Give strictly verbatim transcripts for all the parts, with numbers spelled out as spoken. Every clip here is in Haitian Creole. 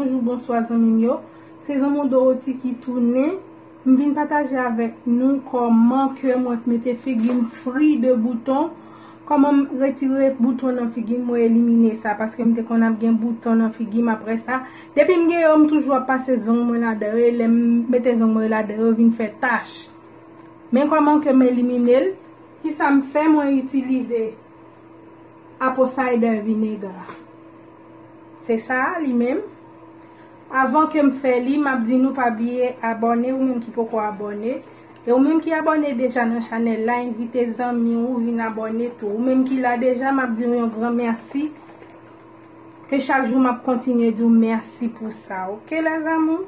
Bonjou, bonswa zanmi m yo. Se zanmi w Dorothy ki tounen. M vin pataje avèk nou kòman ke mwen mete figi m fri de bouton. Kòman m retire bouton nan figi m, mwen elimine sa, paske m te konn ap gen bouton nan figi m apre sa. Depi m gen yo, m toujou ap pase zong mwen ladan yo, e lè m mete zong mwen yo ladan yo, yo vin fè tach. Men kòman ke m elimine l, kisa m fè, mwen itilize apple cider vinegar. Se sa a li menm. Avan ke m fè li, m ap di nou pa bliye abòne, ou menm ki poko abòne. E ou menm ki abòne deja nan chanèl la, envite zanmi ou vin abòne tou. Ou menm ki la deja, m ap di w yon gran mèsi. Ke chak jou m ap kontinye di w mèsi pou sa, oke, les amours?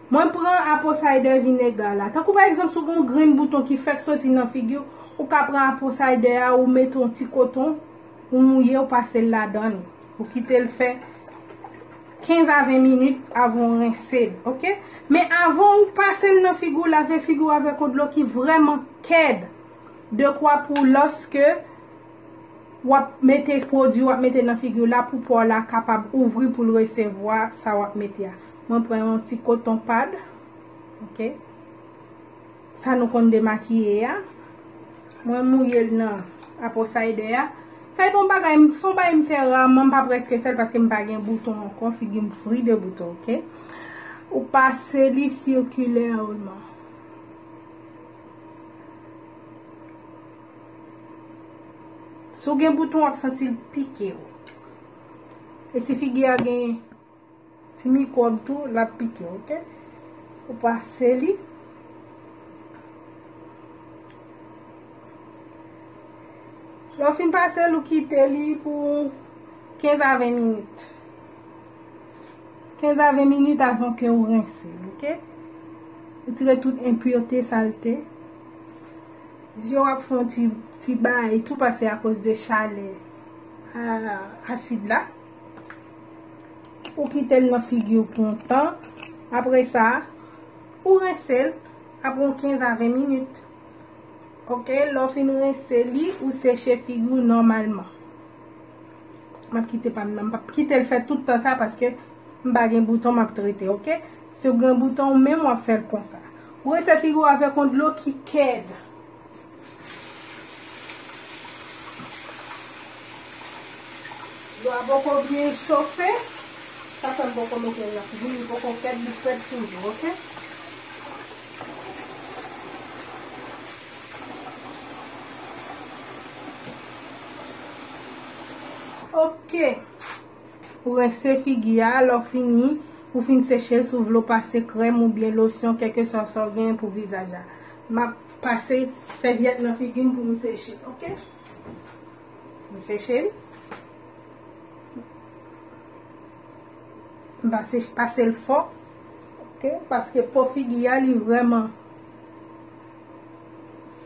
Mwen pran apple cider vinegar la. Tankou pa egzanp, si w gen yon grenn bouton ki fèk soti nan figi w, ou ka pran apple cider a, ou mete yon ti koton, ou mouye, ou pase l ladan l. Ou kite l fè kenz a ven minit avan w rense l, oke? Men avan w pase l nan figi w, lave figi w avèk yon dlo ki vrèman kèd. Dekwa pou lòske w ap mete pwodui w ap mete nan figi w la pou po w la kapab ouvri pou l resevwa sa w ap mete a. Mwen pran yon ti koton pad, oke? Sa nou konn demakiye a. Mwen mouye l nan apple cider a. Sa e pa yon bagay, se yon bagay m fè raman, m pa prèske fè l paske m pa gen bouton ankò, figi m fri de bouton, oke? Ou pase li sikilèman. Si w gen bouton, w ap santi l pike w. E si figi a gen ti mikwòb tou, l ap pike w, oke? Ou pase li. Lè w fin pase l, ou kite li pou kenz a ven minit. Kenz a ven minit avan ke w rense l, oke? Retire tout enpirte, salte. Zye w ap fè yon ti, ti bay tou, paske akoz de chalè, a, asid la. Ou kite l nan figi w pou yon tan. Apre sa, ou rense l apre yon kenz a ven minit. Oke, lè w fin rense li, ou seche figi w nòmalman. M ap kite pa m nan, m p ap kite l fè tout tan sa paske m pa gen bouton m ap trete, oke? Si w gen bouton, ou menm w ap fè l konsa. Ou rense figi w avèk yon dlo ki kèd. Dlo a poko byen chofe, sa fè m poko mete l nan figi m, li poko kèd, li frèt toujou, oke? Oke. Ou rense figi a, lè w fini, ou fin seche l, si w vle w pase krèm oubyen losyon, kèlkeswa sa w genyen pou vizaj la. M ap pase sèvyèt nan figi m pou m seche, oke? M seche l. M pase, pase l fò. Oke? Paske po figi a, li vrèman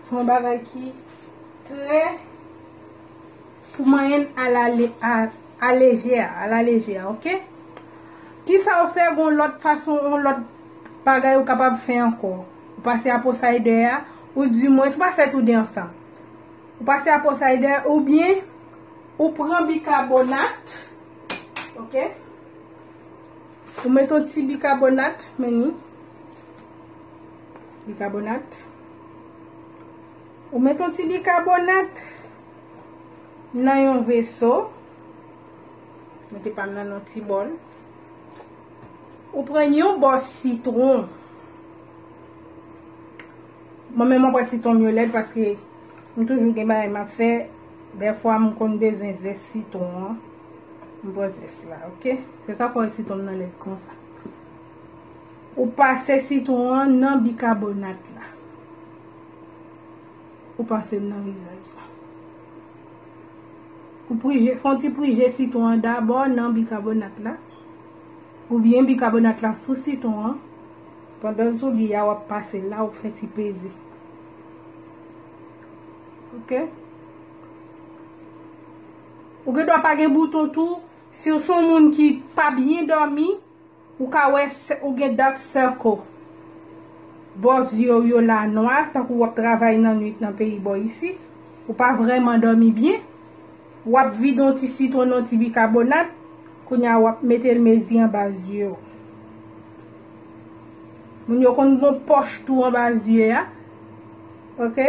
se yon bagay ki trè pou manyen a la le-, a, a lejè, a la lejè, oke? Kisa w fè, gon lòt fason, yon lòt bagay ou kapab fè ankò? Ou pase apple cider a, ou di mwen, ou pa fè tou de ansanm. Ou pase apple cider oubyen ou pran bikabonat, oke? Ou met yon ti bikabonat, men ni. Bikabonat. Ou met yon ti bikabonat nan yon veso. Mete pa m nan yon ti bòl. Ou pran yon bò sitwon. Mwen menm mwen pran sitwon m yo lèd paske m toujou gen bagay m ap fè. Dèfwa m konn bezwen zès sitwon an. M pran zès la, oke? Se sa k fè w wè sitwon m nan lèd konsa. Ou pase sitwon an nan bikabonat la. Ou pase l nan vizaj la. Ou prije, fè yon ti prije sitwon an dabò nan bikabonat la. Oubyen bikabonat la sou sitwon an. Pandan sou li a, w ap pase l la, ou fè ti peze. Oke? Ou gen dwa pa gen bouton tou. Si w se yon moun ki pa byen dòmi, ou ka wè sè-, ou gen dark circle. Bò zye w yo la nwa, tankou w ap travay nan nwit nan peyi bò isi. Ou pa vrèman dòmi byen. W ap vide yon ti sitwon nan yon ti bikabonat. Kounye a w ap mete l mezi anba zye w. Moun yo konn gon pòch tou anba zye a. Oke?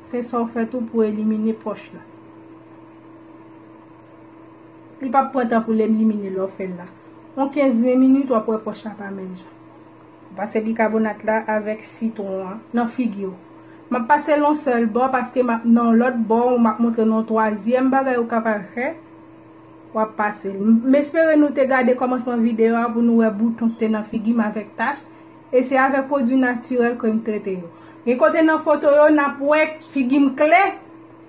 Se sa w fè tou pou elimine pòch la. Li p ap pran tan pou l elimine lè w fè l la. Yon kenz ven minit, w ap wè pòch la pa menm jan. Pase bikabonat la avèk sitwon an nan figi w. M ap pase l yon sèl bò paske m ap nan yon lòt bò, m ap montre nou yon twazyèm bagay ou kapab fè. W ap pase l. M espere nou te gade kòmansman videyo a pou nou wè bouton k te nan figi m avèk tach. E se avèk pwodui natirèl ke m trete yo. Gen kote nan foto yo, n ap wè figi m klè.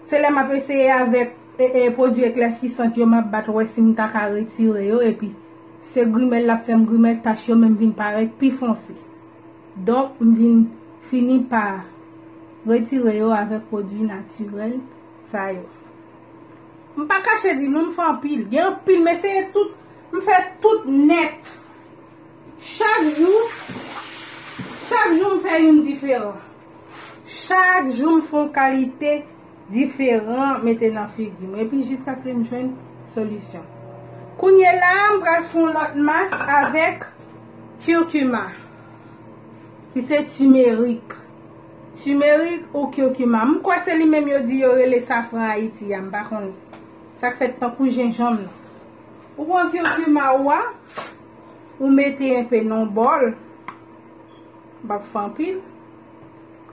Se lè m ap eseye avèk e, e, pwodui eklèsisan yo, m ap bat wè si m ta ka retire yo. Epi, se grimèl l ap fè m grimèl, tach yo menm vin parèt pi fonse. Donk, m vin fini pa retire yo avèk pwodui natirèl sa yo. M pa kache di nou, m fè anpil. Gen anpil, m eseye tout, m fè tout nèt. Chak jou, chak jou m fè youn diferan. Chak jou m fè yon kalite diferan mete nan figi m. Epi jiskaske m jwenn solisyon. Kounye la, m pral fè yon lòt mas avèk curcuma, ki se timerik. Timerik ou curcuma. M kwè se li menm yo di yo rele safran Ayiti a, m pa konnen. Sa k fèt tankou jenjanm nan. Ou pran curcuma ou a, ou mete enpe nan yon bòl. M p ap fè anpil.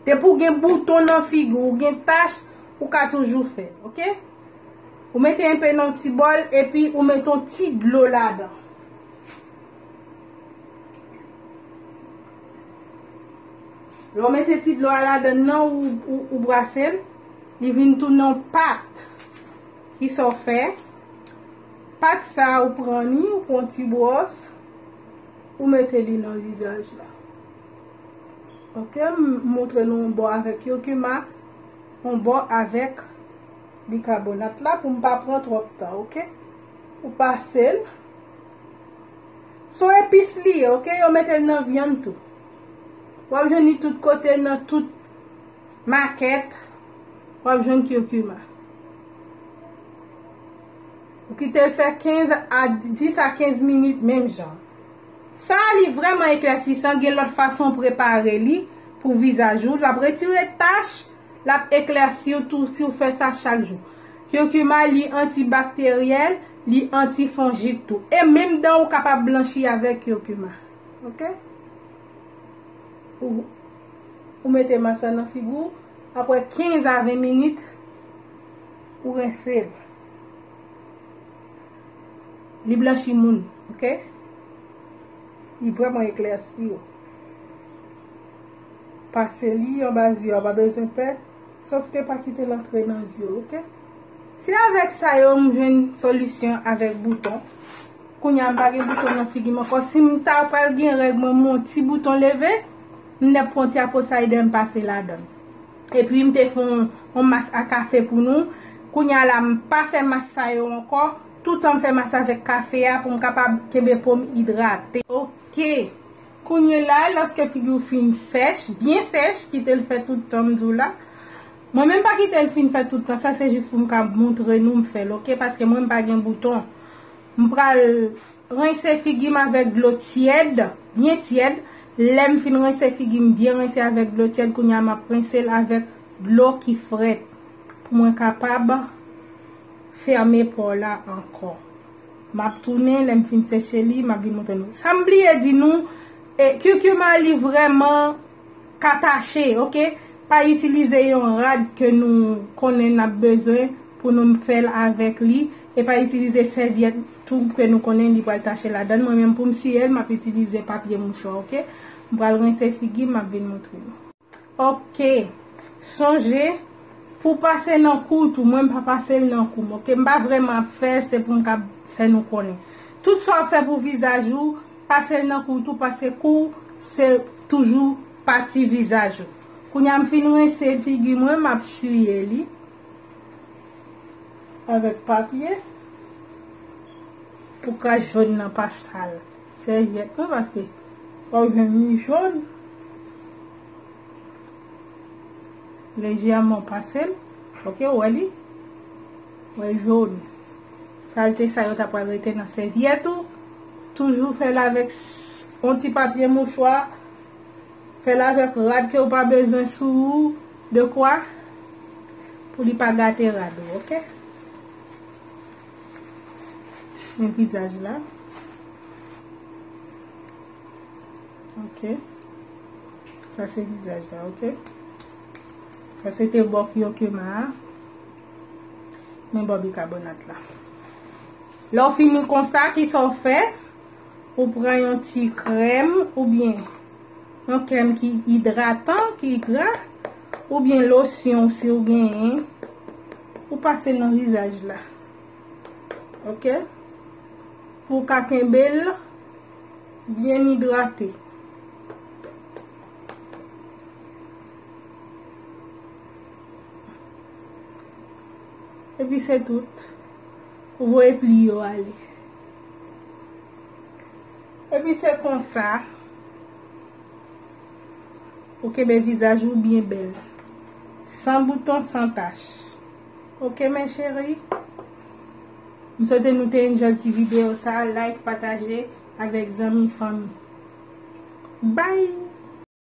Depi w gen bouton nan figi w, ou gen tach, ou ka toujou fè, oke? Ou mete enpe nan yon ti bòl, epi ou mete yon ti dlo ladan. Lè w mete ti dlo a ladan nan, ou, ou, ou brase l, li vin tounen yon pat. Kisa w fè? Pat sa, ou pran li, ou pran yon ti bwòs, ou mete li nan vizaj la. Oke, m montre nou yon bò avèk curcuma, yon bò avèk bikabonat la pou m pa pran twòp tan, oke? Ou pase l. Se yon epis li ye, oke? Yo mete l nan vyann tou. W ap jwenn li tout kote, nan tout makèt, w ap jwenn curcuma. Ou kite l fè kenz a dis a kenz minit menm jan. Sa a, li vrèman eklèsisan, gen lòt fason prepare li pou vizaj ou. L ap retire tach, l ap eklèsi w tou si w fè sa chak jou. Curcuma, li antibakteryèl, li antifonjik tou. E menm dan ou kapab blanchi avèk curcuma. Oke? Ou, ou mete mas la nan figi w, apre kenz a ven minit, ou rense l. Li blanchi moun, oke? Li vrèman eklèsi w. Pase li anba zye a, pa bezwen pè, sof ke pa kite l antre nan zye w, oke? Se avèk sa yo m jwenn solisyon avèk bouton. Kounye a m pa gen bouton nan figi m ankò. Si m ta pral gen règ mwen, m wè yon ti bouton leve, m nèk pran ti apple cider m pase ladan l. Epi m te fè yon, yon mas a kafe pou nou. Kounye a la, m pa fè mas sa yo ankò. Toutan m fè mas avèk kafe a pou m kapab kenbe po m idrate. Oke. Kounye la, lòske figi w fin sèch, byen sèch, kite l fè tout tan m di w la. Mwen menm pa kite l fin fè tout tan sa, se jis pou m ka montre nou m fè l, oke? Paske mwen m pa gen bouton. M pral rense figi m avèk dlo tyèd, byen tyèd. Lè m fin rense figi m, byen rense avèk dlo tyèd, kounye a m ap rense l avèk dlo ki frèt pou mwen kapab fèmen po la ankò. M ap tounen, lè m fin seche li, m ap vin montre nou. Sa m bliye di nou, e, curcuma li vrèman ka tache, oke? Pa itilize yon rad ke nou konnen n ap bezwen pou nou fè l avèk li, e pa itilize sèvyèt tou ke nou konnen li pral tache ladan l. Mwen menm pou m siye l, m ap itilize papye mouchwa, oke? M pral rense figi m, m ap vin montre nou. Oke. Sonje, pou pase nan kou tou, mwen m pa pase l nan kou m, oke? M pa vrèman ap fè, se pou m ka fè nou konnen. Tout sa w ap fè pou vizaj ou, pase l nan kou tou, paske kou se toujou pati vizaj ou. Kounye a m fin rense figi mwen, m ap siye li avèk papye pou kras jòn nan pa sal sèvyèt mwen, paske w ap jwenn li jòn. Lejèman pase l. Oke, ou wè li? Wè jòn. Salte sa yo ta pral rete nan sèvyèt ou. Toujou fè l avèk s- yon ti papye mouchwa. Fè l avèk rad ke w pa bezwen sou ou. De kwa? Pou li pa gate rad ou, oke? Men vizaj la. Oke. Sa se vizaj la, oke? Sa se te bò kiyokima a. Men bò bikabonat la. Lè w fini konsa, kisa w fè? Ou pran yon ti krèm oubyen yon krèm ki idratan, ki gra, oubyen losyon si w genyen, ou pase nan vizaj la. Oke? Pou w ka kenbe l byen idrate. Epi se tout. Ou voye pli yo ale. Epi se konsa. Ou kenbe vizaj ou byen bèl. San bouton, san tach. Oke, mes chéris? M swete nou te enjoy ti videyo sa. Like, pataje avèk zanmi, fanmi. Bye!